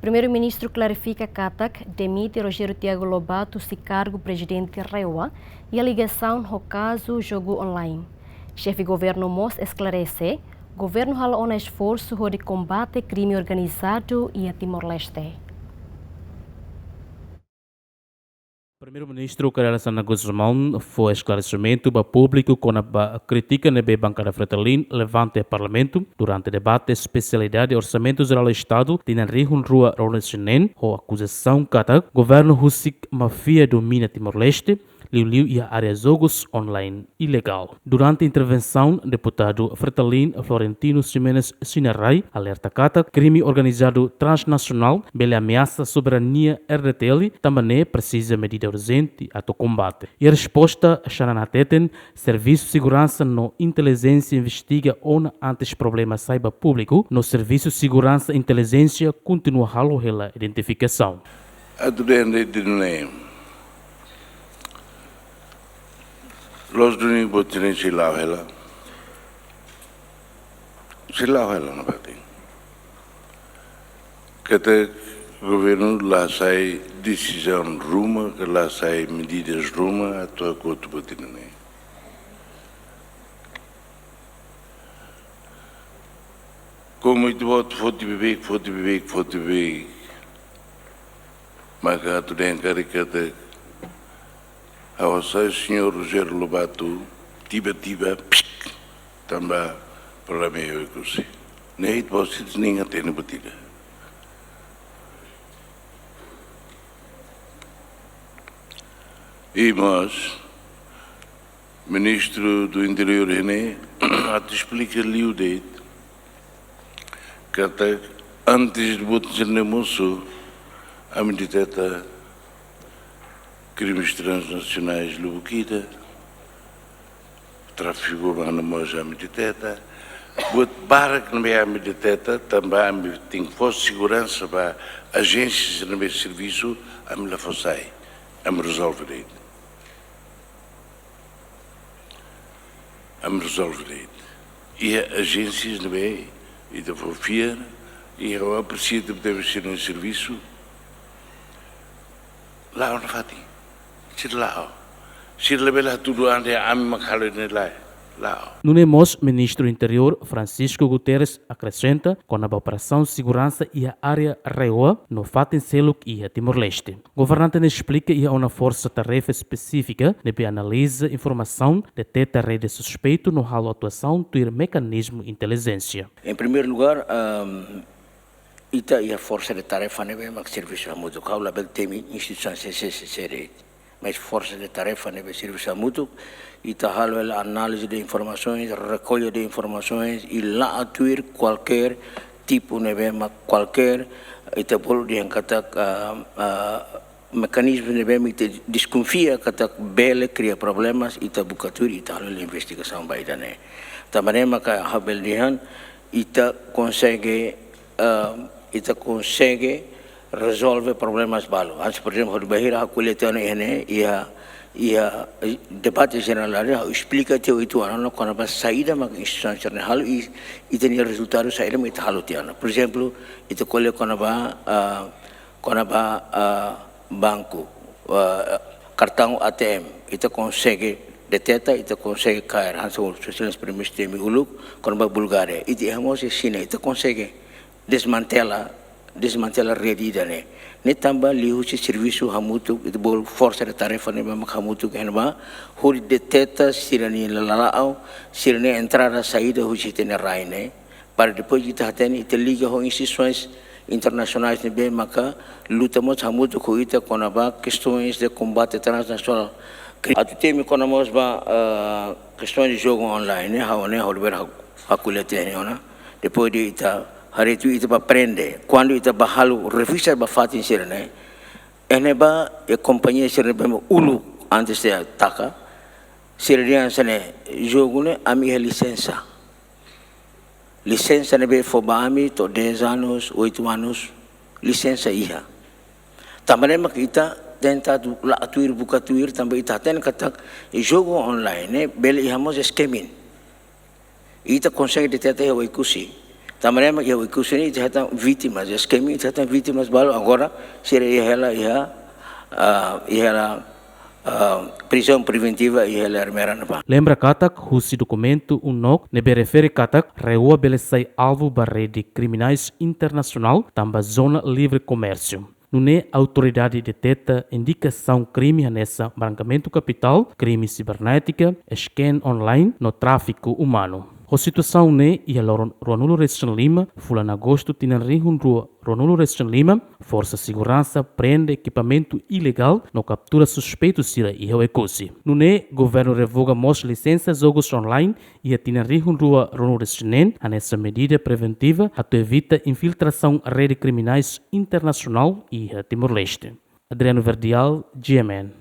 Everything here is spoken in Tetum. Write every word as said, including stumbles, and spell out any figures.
Primeiru-Ministru klarifika katak demite Rogério Tiago Lobato husi kargu Prezidente RAEOA iha ligasaun ho kazu jogu online. Xefe Governu mós esklarese, Governu halo ona esforsu hodi kombate krime organizadu iha Timor-Leste. Primeiru-Ministru Kay Rala Xanana Gusmão fó esklaresimentu ba públiku kona-ba krítika ne'ebé bankada Fretilin levanta iha Parlamentu durante debate espesialidade Orsamentu Jerál Estadu tinan rihun rua ruanulu-resin-neen, ho akuzasaun katak governu husik máfia domina Timor-Leste, liuliu iha área jogus online ilegál. Durante intervensaun, deputadu Fretilin Florentino Ximenes Sinarai alerta katak krime organizadu transnasionál bele ameasa soberania RDTL, tanba ne'e presiza medida urjente atu kombate. Iha resposta, Xanana hateten, servisu seguransa no intelijénsia investiga ona antes problema sai ba públiku, no servisu seguransa intelijénsia kontinua halo hela identifikasaun. Atu dehan de'it duni, loos duni buat sira-ne'e sei la'o hela. Sei la'o hela nafatin. Katak governu la hasai desizaun ruma, ka la hasai medidas ruma atu hakotu buat sira-ne'e. Komu ita-boot foti beibeik, foti beibeik, foti beibeik. Maka atu dehan karik katak ha'u hasai señór Rogério Lobato tiba-tiba, pik, tanba problema iha Oekusi. Ne'e ita-boot sira-ne'e hatene buat ida. I mós, Ministru do Interiór ne'e atu esplika liu de'it katak antes de buat sira-ne'e mosu, ami deteta krimes transnasionais lubuk ida, tráfiku umanu mós ami deteta. Buat barak ne'ebé ami deteta, tanba ami tenke fó seguransa ba ajénsia ne'ebé servisu, ami la fó sai, ami rezolve de'it. Ami rezolve de'it. Iha ajénsia ne'ebé ita fó fiar, i ha'u apresia tebetebes sira-nia servisu. La'o nafatin. Sira la'o. Sira labele hatudu dehan ami mak halo ne'e, lae. La'o. Nune'e mós Ministru Interiór Francisco Guterres akresenta kona-ba operasaun seguransa iha área RAEOA no fatin seluk iha Timor-Leste. Governante ne'e esplika iha ona forsa-tarefa espesífika ne'ebé analiza informasaun, deteta rede suspeitu no halo atuasaun tuir mekanizmu intelijénsia. Em primeiro lugar, ahm, ita iha forsa de tarefa ne'ebé mak servisu hamutuk, ha'u labele temi instituisaun C C C C de'it. Mas forsa de tarefa ne'ebé servisu hamutuk, ita halo hela análize de informasoens, rekolla de informasoens, i la'o tuir kualkér tipu ne'ebé mak kualkér, ita bolu dehan katak, ah, ah, mekanizmu ne'ebé mak ita deskonfia katak bele kria problemas, ita buka tuir, ita halo investigasaun ba ida-ne'e. Tanba ne'e maka ha'u bele dehan, ita konsege, ah, ita konsege rezolve problemas balu. Hanesan, por ezemplu, hodi bainhira ha'u ko'alia tiha ona iha ne'e, iha, iha, eh, debate jerál ne'e, ha'u esplika tiha uitoan ona kona-ba saida mak instituisaun sira-ne'e halo i, i ita-nia rezultadu saida mak ita halo tiha ona. Por ezemplu, ita ko'alia kona-ba, ah, kona-ba, ah, banku, ah, kartaun A T M, ita konsege deteta, ita konsege kaer, hanesan Sua Exelénsia Primeiru-Ministru temi uluk, kona-ba Bulgária. Ita iha mós iha Xina, ita konsege desmantela, desmantela rede ida-ne'e. Ne'e tanba liuhusi servisu hamutuk, ita bolu forsa de tarefa ne'ebé mak hamutuk iha ne'ebá, hodi deteta sira-nia lala'ok, sira-nia entrada saida husi ita-nia rai ne'e. Para depois ita hatene, ita liga ho instituisoens internasionais ne'ebé maka luta mós hamutuk ho ita kona-ba kestaun de kombate transnasionál. Atu temi kona mós ba, ah, kestaun de jogu online, ne'e, ha'u ne'e, ha'u labele ha'u, ha'u ko'alia tiha ona. Depois de ita haree tuir, ita bá aprende. Kuandu ita bá halo revista ba fatin sira-ne'e, iha ne'ebá, iha kompañia sira ne'ebé uluk antes de ataka, sira dehan hanesan ne'e, jogu ne'e, ami iha lisensa. Lisensa ne'ebé fó ba ami to'o dez anos, oito anos, lisensa iha. Tanba ne'e mak ita tenta atu la'o tuir, buka tuir, tanba ita hatene katak jogu online ne'e bele iha mós scamming. Ita konsege deteta iha Oekusi. Tanba ne'e mak iha Oekusi ne'e ita hetan vítimas, eskema ita hetan vítimas balu agora sira iha hela iha, ah, iha hela, ah, prizaun preventiva iha hela Ermera ne'ebá. Lembra katak husi dokumentu UNOC ne'ebé refere katak RAEOA bele sai alvu ba rede kriminais internasionál tanba zona livre komérsiu. Nune'e autoridade deteta indikasaun krime hanesan brankeamentu kapitál, krime sibernétika, scam online no tráfiku umanu. Ho situasaun ne'e iha loron ruanulu resin lima, fulan Agostu tinan rihun rua ruanulu resin lima, forsa seguransa prende ekipamentu ilegál no kaptura suspeitu sira iha Oekusi. Nune'e governu revoga mós lisensa jogus online iha tinan rihun rua ruanulu resin neen, hanesan medida preventiva atu evita infiltrasaun rede kriminais internasionál iha Timor-Leste. Adriano Verdial, G M N.